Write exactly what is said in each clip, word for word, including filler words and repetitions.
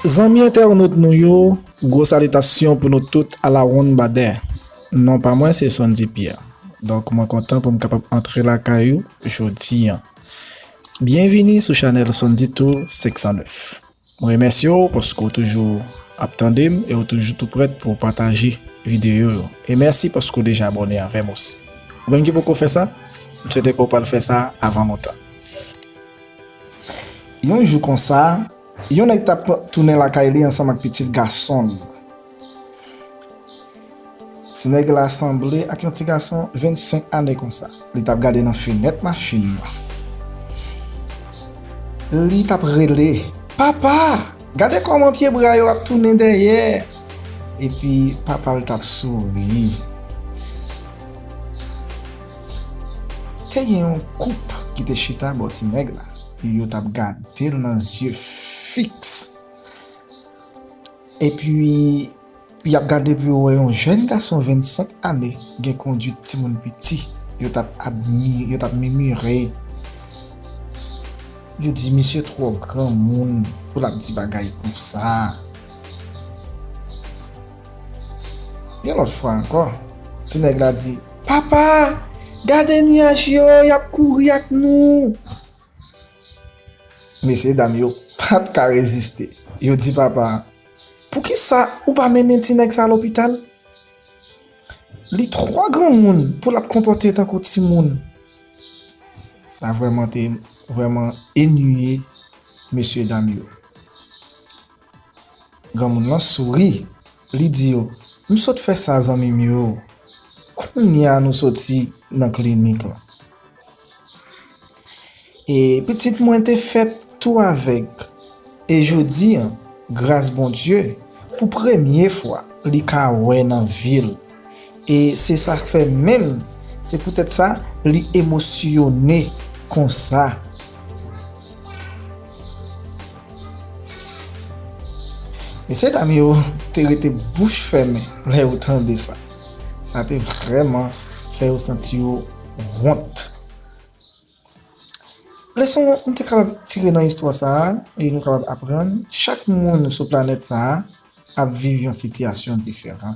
Zanmi entènot nou yo, gwo salitasyon pou nou tout alawonnbadè. Non pa mwen se Sondy Pierre. Donk mwen kontan pou m kapab antre lakay ou jodi an. Byenvini sou chanèl Sondy Tour senk san nèf. Mwen remèsye w paske w toujou ap tande m e w toujou tou prèt pou w pataje videyo yo. E mèsi paske w deja abòne avè m osi. Ou menm ki poko fè sa, m swete ke w pral fè sa avan lontan. Yon jou konsa, yon nèg t ap tounen lakay li ansanm ak pitit gason l. Ti nèg la sanble ak yon ti gason vennsenk ane konsa. Li t ap gade nan fenèt machin nan. Li t ap rele, "Papa, gade kòman pye bra yo ap tounen dèyè!" Epi papa l t ap souri. Te gen yon koup ki te chita bò ti nèg la. Yo t ap gade l nan zye fiks. Epi, y ap gade pou yo wè yon jèn gason vennsenk ane gen konduit timoun piti. Yo t ap admi-, yo t ap mimire. Yo di, "Misye twò granmoun pou l ap di bagay konsa." Yon lòt fwa ankò, ti nèg la di, "Papa, gade nyaj yo, y ap kouri ak nou." Mesye dam yo pa t ka reziste. Yo di papa a, "Poukisa ou pa mennen ti nèg sa lopital? Li twò granmoun pou l ap konpòte tankou timoun." Sa vrèman te vrèman eniye mesye dam yo. Granmoun lan souri, li di yo, "M sot fè sa, zanmi m yo. Kounye a nou soti nan klinik lan. E pitit mwen te fèt tou avèg. E jodi a, gras Bondye, pou premye fwa, li ka wè nan vi l. E se sa k fè menm, se poutèt sa, li emosyone konsa." Mesye dam yo te rete bouch fèmen lè yo tande sa. Sa te vrèman fè yo santi yo wont. Leson nou te kapab tire nan istwa sa a, e nou kapab aprann, chak moun sou planèt sa a ap viv yon sitiyasyon diferan.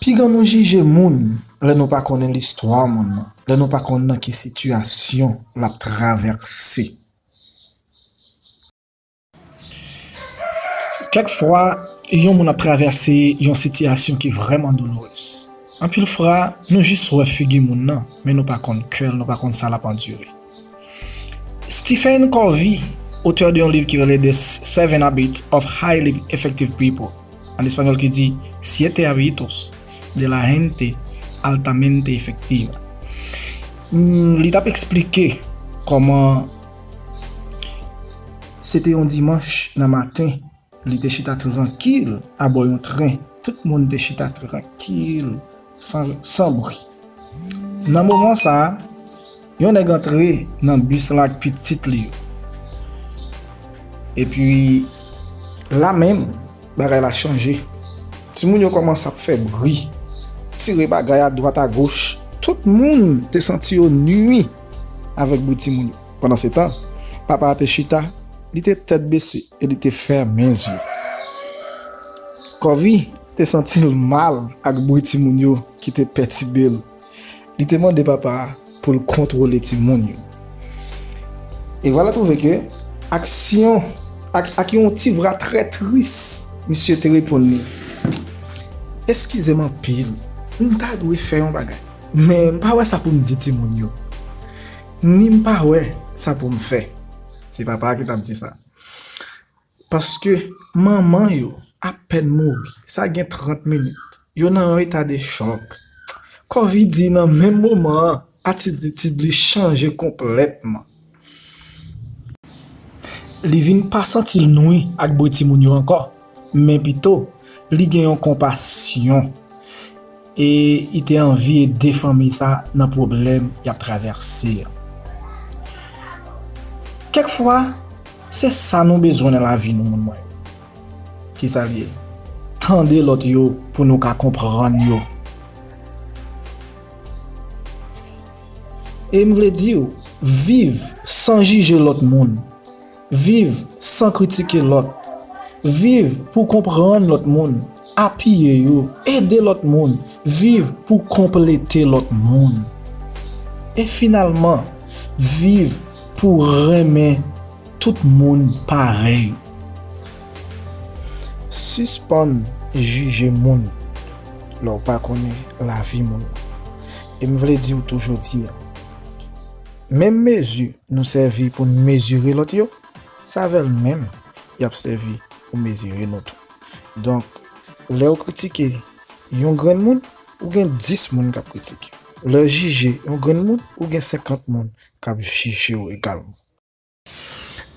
Piga nou jije moun lè nou pa konnen listwa moun nan, lè nou pa konn nan ki sitiyasyon l ap travèse. Kèk fwa, yon moun ap travèse yon sitiyasyon ki vrèman doulorez. Anpil fwa, nou jis wè figi moun nan, men nou pa konn kè l, nou pa konn sa l ap andire. Stephen Covey, otè de yon liv ki rele The Seven Habits of Highly Effective People, an espanyòl ki di Siete hábitos de la gente altamente efectiva. Mm, li t ap eksplike kòman se te yon dimanch nan maten, li te chita trankil abò yon tren. Tout moun te chita trankil, san, san bri. Nan moman sa a, yon nèg antre nan bis la ak pitit li yo. Epi, la menm, bagay la chanje. Timoun yo kòmanse ap fè bri, tire bagay adwat agoch. Tout moun te santi yo nui avèk bri timoun yo. Pandansetan, papa a te chita, li te tèt bese e li te fèmen zye. Kòvi te santi l mal ak bri timoun yo ki te pètibe l. Li te mande papa a pou l kontwole timoun yo. E vwala twouve ke aksyon, ak, ak yon ti vwa trè tris, misye te reponn li, "Eskize m anpil, m ta dwe fè yon bagay, men m pa wè sa pou m di timoun yo. Ni m pa wè sa pou m fè." Se papa a ki t ap di sa. Paske manman yo apèn mouri, sa gen trant minit. Yo nan yon eta de chòk. Kòvi di nan menm moman an, atitid li chanje konplètman. Li vin pa santi l nwi ak bri timoun yo ankò, men pito, li gen yon konpasyon. E li te anvi ede fanmi sa nan pwoblèm y ap travèse an. Kèk fwa, se sa nou bezwen nan lavi nou, moun mwen yo. Kisa l ye? Tande lòt yo pou nou ka konprann yo. E m vle di w, viv san jije lòt moun. Viv san kritike lòt. Viv pou konprann lòt moun, apiye yo, ede lòt moun, viv pou konplete lòt moun. E finalman, viv pou renmen tout moun parèy. Sispann jije moun lè w pa konnen lavi moun. E m vle di w tou jodi a, menm mezi nou sèvi pou n mezire lòt yo, se avè l menm y ap sèvi pou mezire nou tou. Donk, lè w kritike yon grenn moun, ou gen dis moun k ap kritike. Lè w jije yon grenn moun, ou gen senkant moun k ap jije w egalman.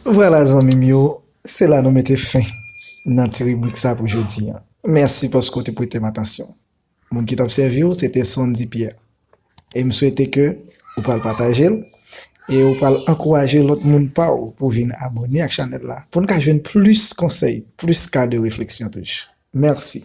Vwala zanmi m yo, se la nou mete fen nan ti ribrik sa pou jodi a. Mèsi paske w te prete m atansyon. Moun ki t ap sèvi w, se te Sondy Pierre. E m swete ke ou pral pataje l e ou pral ankouraje lòt moun pa w pou vin abòne ak chanèl la, pou n ka jwenn plis konsèy, plis ka de refleksyon toujou. Mèsi.